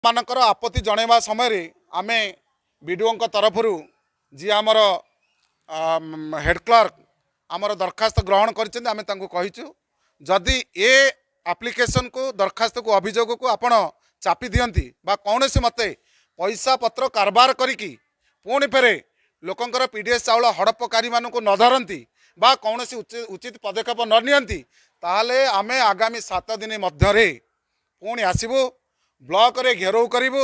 ମାନଙ୍କର ଆପତ୍ତି ଜଣାଇବା ସମୟରେ ଆମେ ବିଡ଼ିଓଙ୍କ ତରଫରୁ ଯିଏ ଆମର ହେଡ଼୍ କ୍ଲର୍କ ଆମର ଦରଖାସ୍ତ ଗ୍ରହଣ କରିଛନ୍ତି, ଆମେ ତାଙ୍କୁ କହିଛୁ, ଯଦି ଏ ଆପ୍ଲିକେସନକୁ, ଦରଖାସ୍ତକୁ, ଅଭିଯୋଗକୁ ଆପଣ ଚାପି ଦିଅନ୍ତି ବା କୌଣସି ମତେ ପଇସା ପତ୍ର କାରବାର କରିକି ପୁଣି ଫେରେ ଲୋକଙ୍କର ପିଡ଼ିଏସ୍ ଚାଉଳ ହଡ଼ପକାରୀମାନଙ୍କୁ ନ ଧରନ୍ତି ବା କୌଣସି ଉଚିତ ପଦକ୍ଷେପ ନ ନିଅନ୍ତି, ତାହେଲେ ଆମେ ଆଗାମୀ 7 ଦିନ ମଧ୍ୟରେ ପୁଣି ଆସିବୁ, ବ୍ଲକରେ ଘେରାଉ କରିବୁ।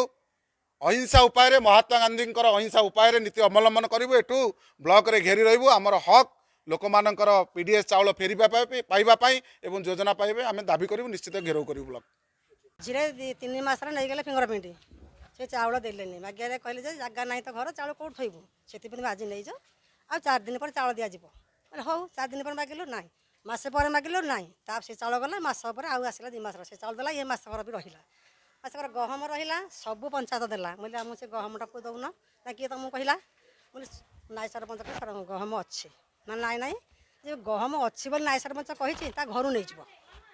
ଅହିଂସା ଉପାୟରେ, ମହାତ୍ମା ଗାନ୍ଧୀଙ୍କର ଅହିଂସା ଉପାୟରେ ନୀତି ଅବଲମ୍ବନ କରିବୁ। ଏଠୁ ବ୍ଲକରେ ଘେରି ରହିବୁ। ଆମର ହକ୍ ଲୋକମାନଙ୍କର ପିଡ଼ିଏସ୍ ଚାଉଳ ଫେରିବା ପାଇଁ, ପାଇବା ପାଇଁ ଏବଂ ଯୋଜନା ପାଇବେ ଆମେ ଦାବି କରିବୁ। ନିଶ୍ଚିତ ଘେରାଉ କରିବୁ ବ୍ଲକ। ମଝିରେ 2-3 ମାସରେ ନେଇଗଲେ ଫିଙ୍ଗର ପ୍ରିଣ୍ଟ। ସେ ଚାଉଳ ଦେଲେନି। ମାଗିଆରେ କହିଲେ ଯେ ଜାଗା ନାହିଁ ତ ଘର, ଚାଉଳ କେଉଁଠି ଥୋଇବୁ? ସେଥିପାଇଁ ଆଜି ନେଇଯାଅ, ଆଉ 4 ଦିନ ପରେ ଚାଉଳ ଦିଆଯିବ। ବୋଇଲେ ହଉ। 4 ଦିନ ପରେ ମାଗିଲୁ, ନାହିଁ। ମାସେ ପରେ ମାଗିଲୁ, ନାହିଁ। ତା ସେ ଚାଉଳ ଗଲା ମାସ ପରେ ଆଉ ଆସିଲା 2 ମାସର। ସେ ଚାଉଳ ଦେଲା, ଇଏ ମାସକର ବି ରହିଲା, ମାସକର ଗହମ ରହିଲା, ସବୁ ପଞ୍ଚାୟତ ଦେଲା। ମୁଁ କହିଲି, ଆମକୁ ସେ ଗହମଟାକୁ ଦେଉନ ନା। କିଏ ତୁମକୁ କହିଲା? ମୁଁ କହିଲି, ନାଇଁ ସରପଞ୍ଚ କହିଲେ, "ସର, ଗହମ ଅଛି ନା?" ନାଇଁ ନାଇଁ, ଯେ ଗହମ ଅଛି ବୋଲି ନାଇଁ ସରପଞ୍ଚ କହିଛି, ତା ଘରୁ ନେଇଯିବ,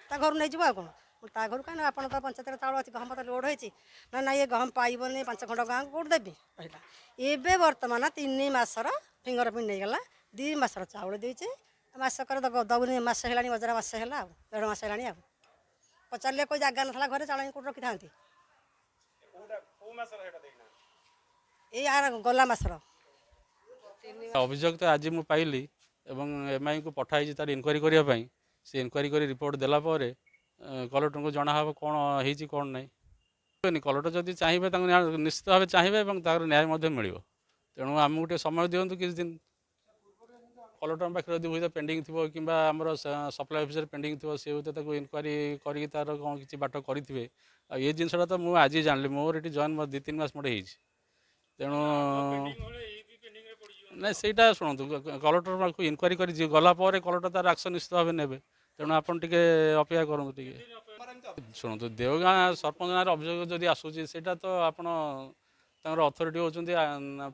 ତା ଘରୁ ନେଇଯିବ। ଆଉ କ'ଣ? ମୁଁ ତା ଘରୁ କାହିଁ? ଆପଣ ତ ପଞ୍ଚାୟତରେ ଚାଉଳ ଅଛି, ଗହମ ତ ଲୋଡ଼ ହେଇଛି। ନା ନାଇଁ, ଏ ଗହମ ପାଇବନି, ପାଞ୍ଚ ଖଣ୍ଡ ଗାଁକୁ କେଉଁଠି ଦେବି? ରହିଲା। ଏବେ ବର୍ତ୍ତମାନ 3 ମାସର ଫିଙ୍ଗର ପ୍ରିଣ୍ଟ ନେଇଗଲା, 2 ମାସର ଚାଉଳ ଦେଇଛି, ମାସକର ଦଉନି। ମାସେ ହେଲାଣି, ବଜାର ମାସେ ହେଲା, ଆଉ ଦେଢ଼ ମାସ ହେଲାଣି। ଆଉ ପଚାରିଲେ କୋଉ ଜାଗା ନଥିଲା ଘରେ, ଚାଉଳ ଆଣି କୋଉଠି ରଖିଥାନ୍ତି? ଏଇ ଆର ଗଲା ମାସର। ଅଭିଯୋଗ ତ ଆଜି ମୁଁ ପାଇଲି ଏବଂ ଏମ୍ଆଇଙ୍କୁ ପଠାହେଇଛି ତାର ଇନକ୍ୱାରି କରିବା ପାଇଁ। ସେ ଇନକ୍ୱାରି କରି ରିପୋର୍ଟ ଦେଲା ପରେ କଲେକ୍ଟରଙ୍କୁ ଜଣା ହେବ କ'ଣ ହେଇଛି, କ'ଣ ନାହିଁ। କଲେକ୍ଟର ଯଦି ଚାହିଁବେ, ତାଙ୍କୁ ନ୍ୟାୟ ନିଶ୍ଚିତ ଭାବେ ଚାହିଁବେ ଏବଂ ତାର ନ୍ୟାୟ ମଧ୍ୟ ମିଳିବ। ତେଣୁ ଆମକୁ ଟିକେ ସମୟ ଦିଅନ୍ତୁ କିଛି ଦିନ। କଲେକ୍ଟରଙ୍କ ପାଖରେ ଯଦି ହୁଏତ ପେଣ୍ଡିଂ ଥିବ କିମ୍ବା ଆମର ସପ୍ଲାଏ ଅଫିସରେ ପେଣ୍ଡିଂ ଥିବ, ସେ ହୁଏତ ତାକୁ ଇନକ୍ୱାରି କରିକି ତାର କ'ଣ କିଛି ବାଟ କରିଥିବେ। ଆଉ ଏ ଜିନିଷଟା ତ ମୁଁ ଆଜି ଜାଣିଲି। ମୋର ଏଠି ଜଏନ୍ 2-3 ମାସ ମୋଟେ ହେଇଛି। ତେଣୁ ନାଇଁ, ସେଇଟା ଶୁଣନ୍ତୁ, କଲେକ୍ଟର ପାଖକୁ ଇନକ୍ୱାରି କରି ଯିଏ ଗଲା ପରେ କଲେକ୍ଟର ତାର ଆକ୍ସନ୍ ନିଶ୍ଚିତ ଭାବେ ନେବେ। ତେଣୁ ଆପଣ ଟିକେ ଅପେକ୍ଷା କରନ୍ତୁ ଟିକେ। ଶୁଣନ୍ତୁ, ଦେଓଗାଁ ସରପଞ୍ଚ ନାଁରେ ଅଭିଯୋଗ ଯଦି ଆସୁଛି, ସେଇଟା ତ ଆପଣ ତାଙ୍କର ଅଥରିଟି ହେଉଛନ୍ତି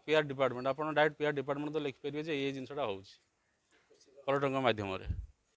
ପିଆର୍ ଡିପାର୍ଟମେଣ୍ଟ। ଆପଣ ଡାଇରେକ୍ଟ ପିଆର୍ ଡିପାର୍ଟମେଣ୍ଟ ତ ଲେଖିପାରିବେ ଯେ ଏଇ ଜିନିଷଟା ହେଉଛି କଲେକ୍ଟରଙ୍କ ମାଧ୍ୟମରେ।